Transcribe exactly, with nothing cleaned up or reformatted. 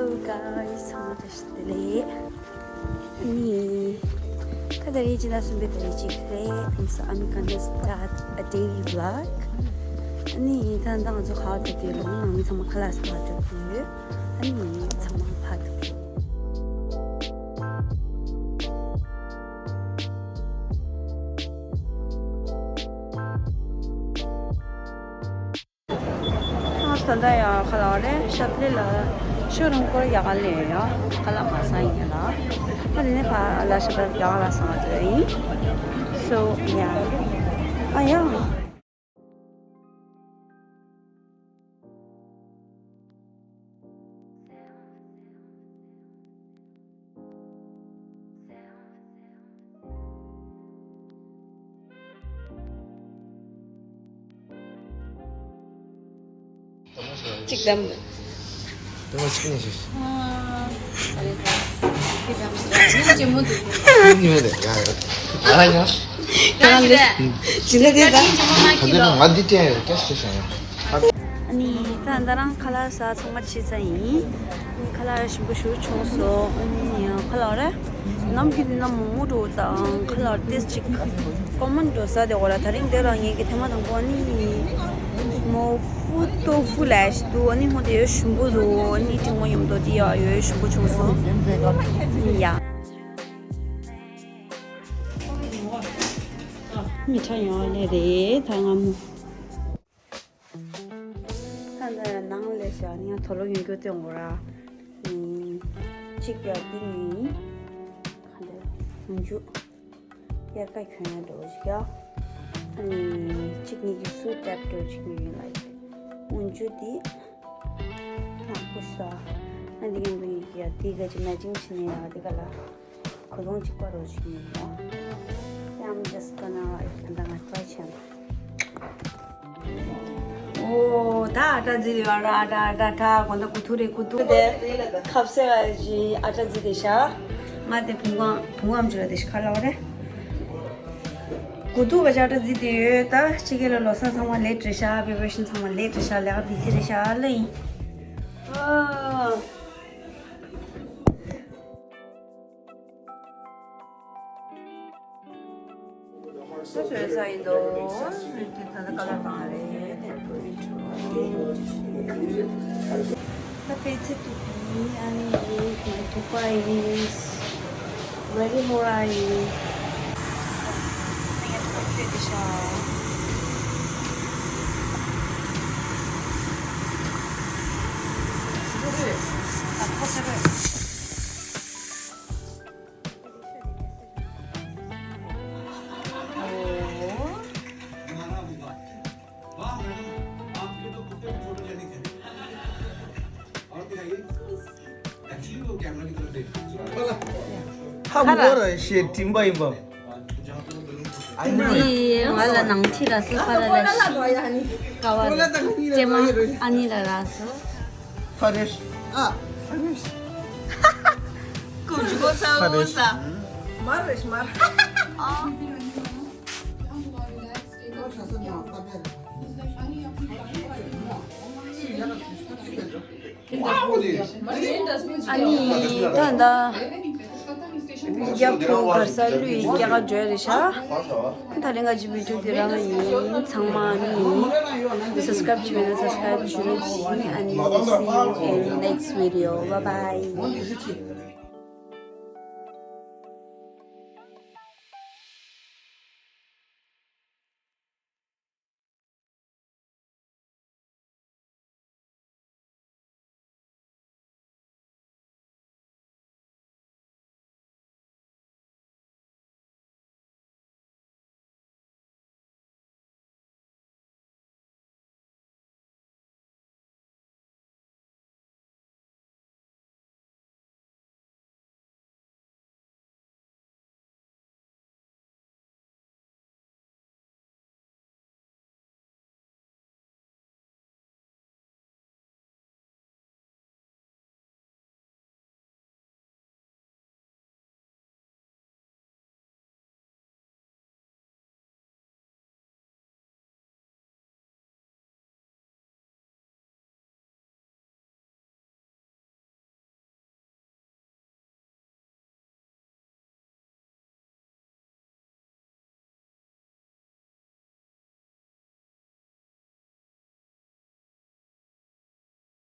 Hey guys, ཚང་མ་བཀྲ་ཤིས་བདེ་ལེགས། ཨ་ནི། ད་ད་རེས་སྤྱི་ཟླ་གསུམ་པའི་ཏ་རིག་གཅིག་རེད། So I'm gonna start a daily vlog. ཨ་ནི་ད་ད་ང་ཚོ་ག་པར་འགྲོ་གི་ཡོད་ལབ་ན། ནང་མི་ཚང་མ་ཁ་ལག་ཟ་ག་འགྲོ་གི་ཡོད། ཨ་ནི་ཚང་མ་ཕར་འགྲོ་གི་ཡོད། ད་ལྟ་ཡང་ཁ་ལག་རེད། ཤབ་ལི་ལ་ཤོ་རུམ་སྐོར་ཡག་ག་ལས་ཡོད། ཁ་ལག་མ་ཟ་ཡིན་ལ། ཨ་དེ་ནས་ཕར་ལ་ཤབ་ལི་ཡག་ག་ལ་ཟ་ང་ཚོ་ཡིན། So yeah. ཨ་ཡ། གཅིག་དམ། དེ་མ་གཅིག་ནས་ཤེས། ཨ། ཉིན་མོ་དེ། ཉིན་མོ་དེ། ཡ་ཡ། ཨ་ཡ། ད་ལྟ་དེ་ད། ཇི་འདྲ་དེ་ད། ད་དེ་ང་འདི་སྟེང་ཡོད་སྐད་ཆ་བཤད་ཡ། ཨ་ནི་ད་ད་རང་ཁ་ལག་ཟ་ཚང་མ་ཕྱིན་ཚར་ཡིན། ཁ་ལག་ཞིམ་པོ་ཞིག་བྱུང་སོང་། ཨ་ནི་ཁ་ལག་རེད། ནམ་རྒྱུན་དེ་ན་མོག་མོག་འདྲ་བོ་དང་ཁ་ལག་ཏོག་ཙམ་ཅིག་ཀོ་མན་འདྲ་བོ་ཟ་བསྡད་ཡོད་ར། དེ་རིང་འདི་རང་ངེད་ཀྱི་ཐེངས་མ་དང་པོ་ཨ་ནི་མོག་ཧྥུ་ཏོ་ཧྥུ་ལབ་ཡ་ཞིག་འདུག་ཨ་ནི་ཧོ་དེ་ཞིམ་པོ་འདུག་ཨ་ནི་ཀྲིན་མོ་ཡོམ་དོ་དེ་ཡ་ཡོད་ཞིམ་པོ་བྱུང་སོང་། ཡ། མི་ཁྲ་ཡོང་བ་ལས་རེད་ད་ང་མོ། ད་ལྟ་ནང་ལས་བྱ་ནི་ཡང་དུག་ལོག་ཡོད་རྒྱུ་སྟོན་དགོས་ར། ཨུམ། གཅིག་ཡ་འདི་ནི། ག་འདྲ། འོན་ཆུ། དབྱར་ཁ་གྱོན་ཡ་འདྲ་བོ་ཞིག་ཡ། ཨ་ནི་གཅིག་ནི་གི་སུ་ཊེབ་འདྲ་བོ་ཞིག་ནི་ཡིན་ལ་ཡིན། འོན་ཆུ་འདི། ནག་པོ་ཞིག་ད། ཨ་འདི་ག་འདི་གི་ཡ་འདི་ག་ཅི་མེ་ཅིང་བྱེད་ནི་ཡ་འདི་ག་ལ། གོས་ཐུང་གཅིག་པ་རོ་ཞིག་ཡིན་ཡ། Yeah, I'm just gonna like ད་ང་ཊ་རའི་བྱས་ན། ཨོ་ད་ཨ་ཊ་རྫི་རེད་བ་ར། ཨ་ཊ་ཨ་ཊ་ཨ་ཊ་གོ་ད་གུ་ཐུ་རེད་གུ་ཐུ་དེ་ཁབ་སེ་བ་ཞིག་ཨ་ཊ་རྫི་དེ་ཤ། ང་དེ་བུང་ཁང་བུང་ཁང་ཅིག་ལ་དེ་ཤ་ཁ་ལ་བ་རེད། གུ་ཐུ་བ་ཞིག་ཨ་ཊ་རྫི་དེ་ཡོད་ད། ཕྱི་རྒྱལ་ལ་ལོ་གསར་ཚང་མ་ལེཊ་རེད་ཤ། པི་རི་པ་རེ་ཤན་ཚང་མ་ལེཊ་རེད་ཤ། ལས་ཀ་བི་ཛི་རེད་ཤ་ལ་ཡིན། ཨ། སོ་སོའི་ས་ཡིན་དོ། དེ་ད་ལྟ་ཀ་ལར་བཏང་རེད། ད་པེ་ཚེ་ཐུག་པའི་ཨ་ནི་ཐུག་པ་ཡིན། རེ་ལི་ཧོ་ར་ཡིན། ངས་ཐུག་པ་ཁྱོད་དེ་ཤ། ཧ་གོ་ར་ཤེས་དྲིན་པ་ཡིན་པ། འདི་ང་ལ་ནང་ཁྲིད་ར་སོ་ཕ་ར་ལ་ཤི་ཀ་བ་རེད། ཅེ་མ་ཨ་ནི་ལ་ར་སོ། ཕ་རེ་ཤི་ཨ་ཕ་རེ་ཤི། ཀུ་ཇུ་གོ་ས་འོ་ས། མར་རེ་ཤི་མར། ཨ་ནི་ད་ད་རྒྱ་བོད་གར་ས་ལུས་རྒྱ་གར་འགྲོ་ཡ་རེད་ཤག་ད་རིང་ག་ཅི་བི་ཌི་ཡོ་དེ་རང་ཡིན། ཚང་མ་ཨ་ནི་སབ་སི་ཀ་རེབ་བྱེད་མེད་ན་སབ་སི་ཀ་རེབ་བྱེད་རོགས་གྱིས། ཨ་ནི་see you in next video. Bye bye.